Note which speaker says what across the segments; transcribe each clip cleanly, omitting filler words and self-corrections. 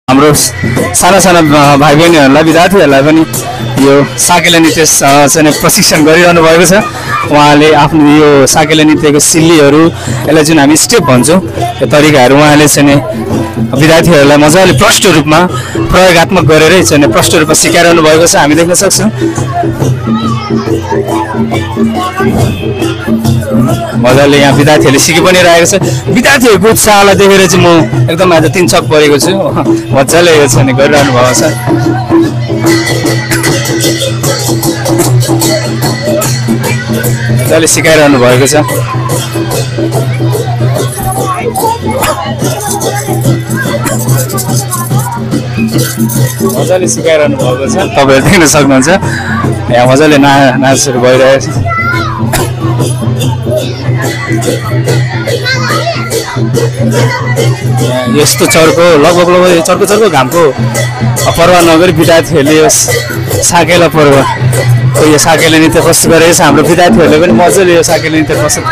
Speaker 1: हाम्रो साना साना भाइ बहिनीहरूलाई विद्यार्थीहरूलाई पनि यो साकेला नृत्य चाहिँ प्रशिक्षण गरिरहनु भएको छ। उहाँले आफ्नो यो साकेला नृत्यको सिल्लीहरू यसलाई जुन हामी स्टेप भन्छौँ यो तरिकाहरू उहाँले चाहिँ विद्यार्थीहरूलाई मजाले प्रष्ट रूपमा प्रयोगात्मक गरेरै चाहिँ प्रष्ट रूपमा सिकाइरहनु भएको छ, हामी देख्न सक्छौँ। मजाले यहाँ विद्यार्थीहरूले सिकि पनि रहेको छ। विद्यार्थीहरूको उत्साहलाई देखेर चाहिँ म एकदम आज तीन छक परेको छु। मजाले यो चाहिँ गरिरहनु भएको छ। मजाले सिकाइरहनु भएको छ। मजाले सिकाइरहनु भएको छ, तपाईँहरू देख्न सक्नुहुन्छ। यहाँ मजाले नाचहरू भइरहेको छ। यस्तो चर्को लगभग चर्को घामको पर्व नगरी विद्यार्थीहरूले यो साकेला पर्व यो साकेला नृत्य प्रस्तुत गरेको छ। हाम्रो विद्यार्थीहरूले पनि मजाले यो साकेला नृत्य प्रस्तुत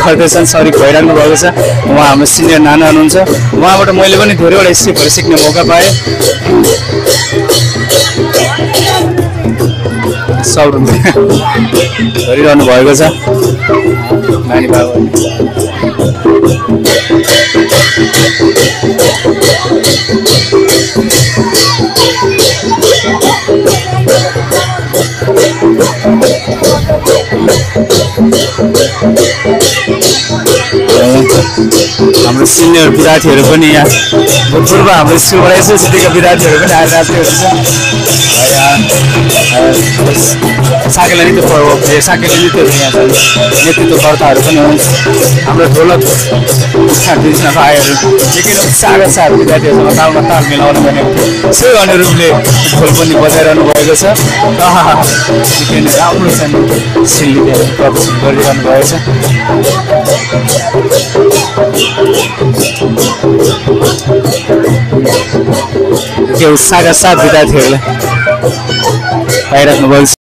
Speaker 1: गर्दैछन्, सरिक भइरहनु भएको छ। उहाँ हाम्रो सिनियर नाना हुनुहुन्छ, उहाँबाट मैले पनि धेरैवटा स्टेपहरू सिक्ने मौका पाएँ। सब गरिरहनु भएको छ नानी बाबु। हाम्रो सिनियर विद्यार्थीहरू पनि यहाँ भूतपूर्व हाम्रो स्कुलबाट एसएससीका विद्यार्थीहरू पनि आएर नाच्दैहरू छ। साकेला नृत्य पर्व साकेला नृत्यहरू यहाँ छन्, नेतृत्वकर्ताहरू पनि हुन्। हाम्रो ढोलक भाइहरू निकै उत्साह विद्यार्थीहरूसँग तालमा ताल मिलाउनु भनेको थियो, त्यही अनुरूपले ढोल पनि बजाइरहनु भएको छ। निकै नै राम्रो छन्, सिल्ली प्रदर्शन गरिरहनु भएको छ। के उत्साहका साथ विद्यार्थीहरूलाई पाइराख्नु भएको छ।